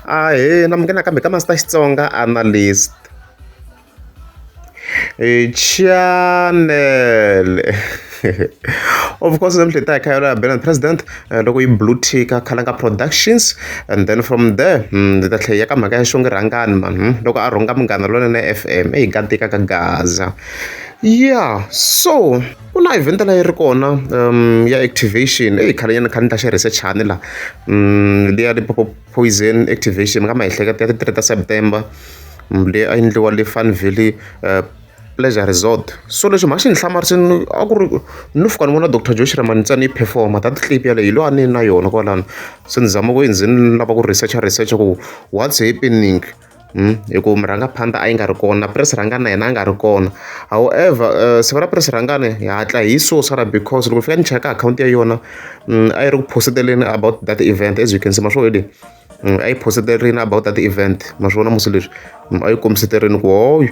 Ahee na mi nakambe ka Master Xitsonga Analyst channel. Of course namuntlha hi ta hi kha hi Benny President loko yi blue tick-a Khalanga Productions and then from there hi ta tlhela hi ya ka mhaka ya Xongi Rhangani man loko a rhunga Munghana Lonene F_M eyi ka tika ka Gaza. Ya so ku na event leyi ri kona ya activation eyi khale nyana kha ni ta xi research-ani la liya Limpopo Poison activation mi nga ma ehleketa ya ti-three ta September leyi a endliwa le Fun Valley Pleasure Resort. So lexi mhani xi ni hlamarisini a ku ri no fika ni vona Doctor Joe Shirimani ntsena yi perform-a that clip yaleyo hi loyi a ni ri na yona kwalano se ni zama ku ndzi ni lava ku research research ku what's happening hi ku murhangaphandla a yi nga ri kona Prince Rhangani na yena a nga ri kona however siku ra Prince Rhangani hi hatla hi yi susa because loko ni fika ni cheka akhawunti ya yona a yi ri ku post-eleni about that event as you can see ma swi vona a yi post-erini about that event ma swi vona musi leswi a yi kombiseterini ku hoyo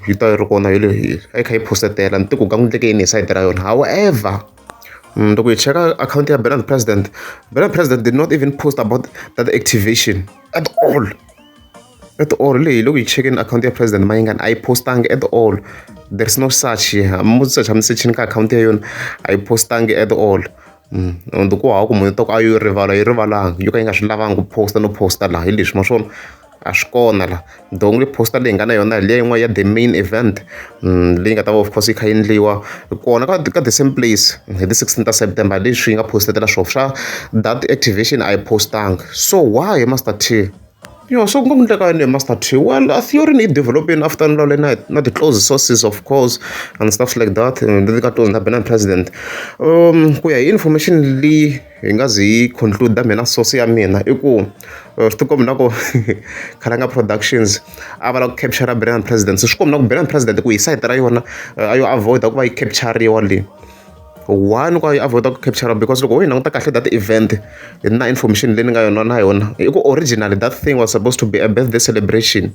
yi ta yi ri kona hi leyi a yi kha yi post-etela ni tivi ku ka ku endleke yini hi sayiti ra yona however loko hi cheka akhawunti ya Benny President Benny President did not even post about that activation at all at all leyi loko hi chekeni akhawunti ya President Mayengani a yi postangi at all there is no such mo search mi sechini ka akhawunti ya yona a yi postangi at all and ku hava ku munhu ta ku a yo rivala yi rivalanga yo ka yi nga swi lavanga ku posta no posta laha hi leswi ma swona a swi kona la the only poster leyi nga na yona hi liya yin'wana ya the main event leyi nga ta va of course yi kha yi endliwa kona ka the same place hi ti 16 ta September leswi yi nga postetela swona swa that activation a yi postanga so why Master T yo so ku nga ku endleka yini hi Master T well a theory ni yi developing after ni vulavule na ti-close sources of course and stuff like that leti nga close na Benny President ku ya hi information leyi hi nga ze yi conclude mina source ya mina i ku swi tikomba na ku Khalanga Productions a va lava ku capture Benny President se swi komba na ku Benny President ku hi sayiti ra yona a yo avoid ku va yi capture-riwa leyi one ku yi avoid ku capture because loko ho yi languta kahle that event hi na information leyi ni nga yona na yona i ku originally that thing was supposed to be a birthday celebration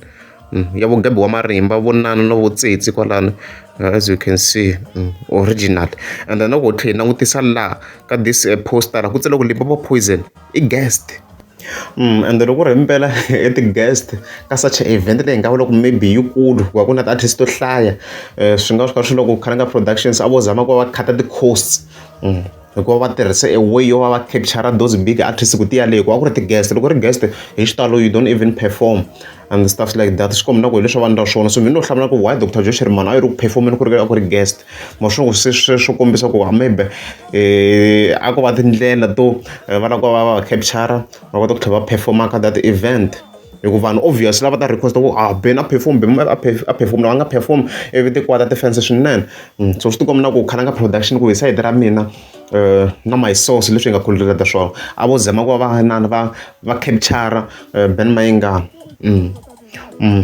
ya vo Gabi wa Marimba vo Nana na vo Tsitsi kwalano as you can see original and then loko hi tlhela hi langutisa laha ka this poster ku tsariwe ku Limpopo Poison i guest ende loko ku ri himpela i ti-guest ka such a event leyi nga vula ku maybe yikulu ku va ku na ti-artist to hlaya swi nga swi kha swi loko Khalanga Productions a vo zama ku va va cut ti-costs hikuva va tirhise a way yo va va capture those big artists ku tiya leyi ku va ku ri ti-guest loko ri guest hi xitalo you don't even perform and stuff like that swi komba na ku hi leswi va endla swona so mina no hlamula ku why Doctor Joe Shirimani a yi ri ku perform-eni ku ri a ku ri guest ma swi ku se sweswo kombisa ku maybe a ko va tindlela to va lava ku va va capture va kota ku tlhela va perform-a ka that event hi ku vanhu obviously lava ta request ku a Ben a perform Ben a perform loko a nga perform ivi ti kwata ti-fans swinene so swi tikomba na ku Khalanga Production ku hi sayiti ra mina na my source leswi hi nga conclude swona a vo zama ku va va inani va va capture Ben Mayengani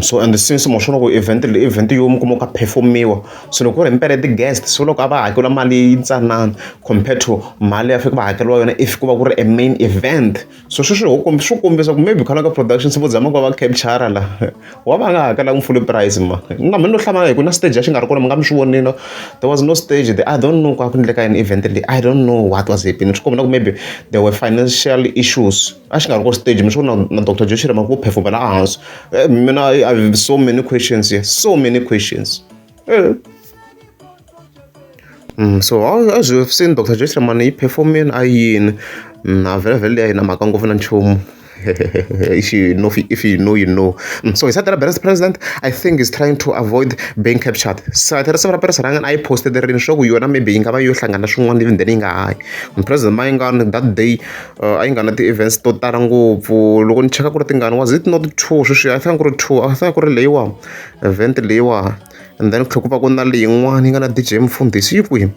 so and since mo swona ku event leyi event yo mi kuma ku ka perform-iwa so loko ku ri himpela ti-guest so loko a va hakeriwa mali yintsanana compared to mali ya fika va hakeriwa yona if ku va ku ri a main event so sweswo ho swo kombisa ku maybe Khalanga Productions vo zama ku va va capture la wa va nga hakelangi full price ma na mina no hlamala hi ku na stage a xi nga ri kona mi nga mi swi vonile there was no stage there I don't know ku a ku endleka yini event leyi I don't know what was happening swi komba na ku maybe there were financial issues a xi nga ri ko stage mi swi vona na Doctor Joe Shirimani ku perform-ela ehansi mina I have so many questions here so many questions so as you have seen Doctor Joe Shirimani yi perform-ini a yini a vhele vhele leyi a yi na mhaka ngopfu na nchumu if you know if you know you know so hi side ra President I think is trying to avoid being captured side ra ra Prince Rhangani a yi posted rini swa ku yona maybe yi nga va yo hlangana swin'wana even then yi nga hayi President Mayengani that day a yi nga na ti-events to tala ngopfu loko ni cheka ku ri tingani was it not two sweswi I think ku ri two I think ku ri leyiwa event leyiwa and then ku tlhela ku va ku na leyin'wana yi nga na D_J Mfundhisi yi kwihi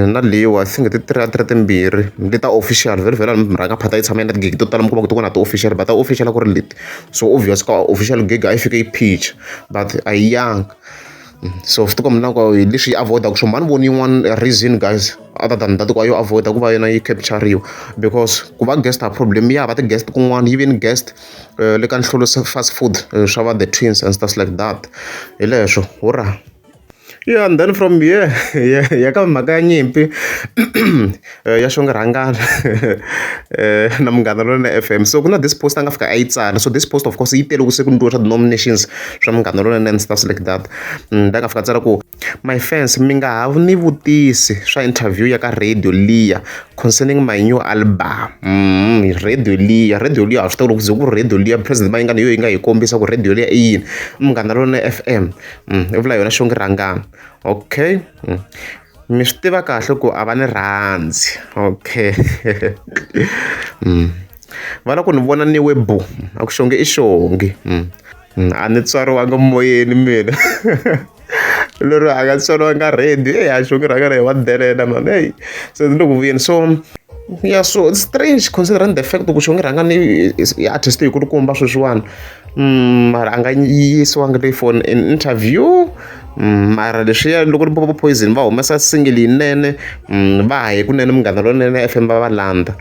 na leyiwa I think ti three a ti ri timbirhi leti ta official vhele vhele murhangaphatha yi tshama yi na tigigi to tala mi kuma ku ti ku na ti-official but ta official a ku ri leti so obvious ka official gig a yi fike yi pitch but a yi yanga so swi tikomba na ku hi leswi yi avoid-aka swona mani voni yin'wana reason guys other than that ku va yo avoid ku va yona yi capture-riwa because ku va guest a problem ya hava ti-guest kun'wana yi ve ni guest le ka Nhlolo fast food swa va the twins and stuff like that hi leswo hurra. Yeah, and then from here ya ka mhaka ya nyimpi ya Xongi Rhangani na Munghana Lonene F_M. So ku na this post a nga fika a yi tsala, so this post of course yi tele ku se ku endliwa swa ti-nominations swa Munghana Lonene and stuff like that. La nga fika a tsala ku my fans mi nga ha ni vutisi swa interview ya ka radio liya concerning my new album. Radio liya, radio liya ha swi tiva loko ku ze ku ri radio liya president Mayengani hi yo yi nga hi kombisa ku radio liya i yini Munghana Lonene F_M. I vula yona Xongi Rhangani okay mi swi tiva kahle ku a va ni rhandzi okay va lava ku ni vona ni we bu a ku Xongi i Xongi a ni tswariwanga moyeni mina lero a nga tswariwanga radio eya Xongi Rhangani wa delela mani eyi se ni le ku vuyeni so yeah so it's strange considering the fact ku Xongi Rhangani i artist yikulukumba sweswiwani mara a nga yisiwangi leyi for an interview mara leswiya loko Limpopo Poison va humesa single yinene va ha ye kunene Munghana Lonene F_M va va landza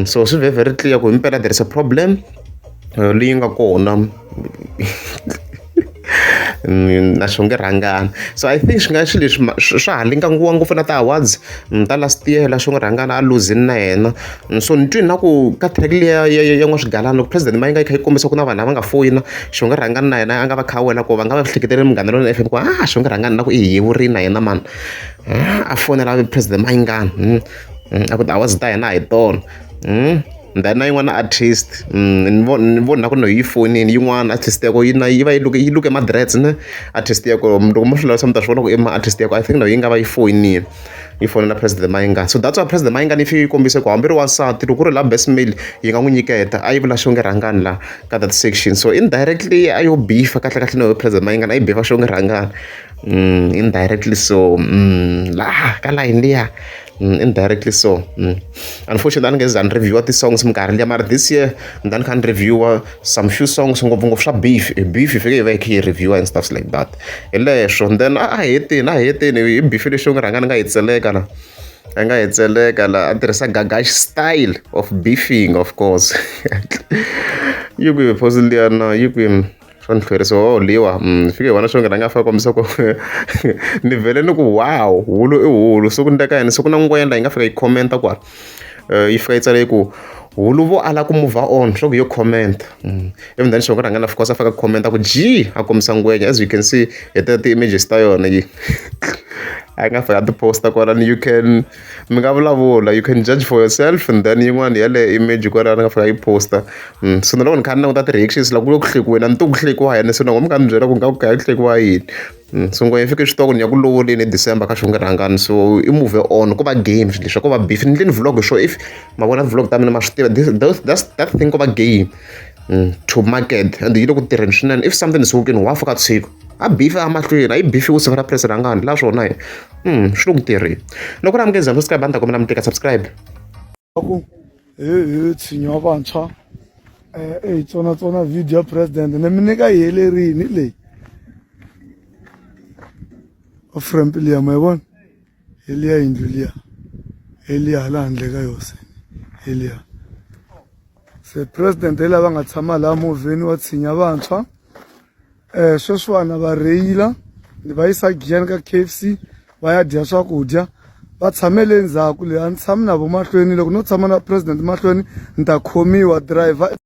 so swi ve very clear ku himpela there is a problem leyi nga kona na Xongi Rhangani so I think swi nga swilo leswi swa ha linka ngopfu na ti-awards ta last year la Xongi Rhangani a luzini na yena so ni twi na ku ka track liya ya ya N'wa-Swigalana loko president Mayengani yi kha yi kombisa ku na vanhu lava nga foyina Xongi Rhangani na yena a nga va kha a wela ko va nga va hleketeleli Munghana Lonene F_M ku ah Xongi Rhangani na ku i hevurile na yena mani a fonela president Mayengani a ku ti-awards ta hina a hi tona then na yin'wana artist ni ni vona na ku no yi fonini yin'wana artist ya ko yi na yi va yi luke yi luke ma-dreads ne artist ya ko loko mo swi lavisa mi ta swi vona ku i ma artist ya ko I think na yi nga va yi foyinile yi fonela president Mayengani so that's why president Mayengani yi fike yi kombise ku hambi ri wansati loko ku ri la best male yi nga n'wi nyiketa a yi vula Xongi Rhangani la ka that section so indirectly a yo beef-a kahle kahle na president Mayengani a yi beef-a Xongi Rhangani indirectly so laha ka line liya indirectly so unfortunately a ni nge za ni review ti-songs minkarhi liya mara this year ni ta ni kha ni review some few songs ngopfungopfu swa beef beef yi fike yi va yi kha yi review and stuff like that hi leswo and then a heteni a heteni hi beef lexi nga rhanga ni nga yi tseleka la a nga hi tseleka la a tirhisa gagash style of beefing of course yi kwihi post liya na yi kwihi swa ni hlwerisa oh liwa fike hi vona swo nghena nga fika kombisa ku ni vhele ni ku wow hulu i hulu se ku ndleka yini se ku na ngwenya yi nga fika yi comment-a kwala yi fika yi tsala yi ku hulu vo ala ku move on swa ku yo comment even then xongo rhanga na of course a fika comment-a ku g a kombisa ngwenya as you can see hi ta ti-images ta yona yi a nga fika a ti posta kwalani you can mi nga vulavula you can judge for yourself and then yin'wana yale image kwalano nga fika yi posta so na loko ni kha ni languta ti-reactions la ku le ku hlekiweni a ni tivi ku hlekiwa yini se na mi kha mi byela ku nga ku kha ku hlekiwa yini so ngwenya yi fike swi tiva ku ni ya ku lovoleni hi December ka Xongi Rhangani so i move on ko va game swilo leswi ko va beef ni endleni vlog sure if ma vona vlog ta mina ma swi tiva that's that thing ko va game to market and yi le ku tirheni swinene if something is working wa fika tshika a beef a mahlweni a yi beef ku siva ra press Rhangani la swona hi swi le ku tirheni loko ri amukeza subscribe a ni ta kombela mi teka subscribe ku he he tshinya wa vantshwa um i tsona video ya president ni mi nyika yi helerini leyi off ramp liya ma yi vona hi liya yindlu liya hi liya hala handle ka yona se hi liya se president hi lava nga tshama laha movheni wa tshinya vantshwa um sweswiwani va rheyila ni va yisa giyani ka K_F_C va ya dya swakudya va tshame le ndzhaku le a ni tshami na vo mahlweni loko no tshama na president mahlweni ni ta khomiwa driver.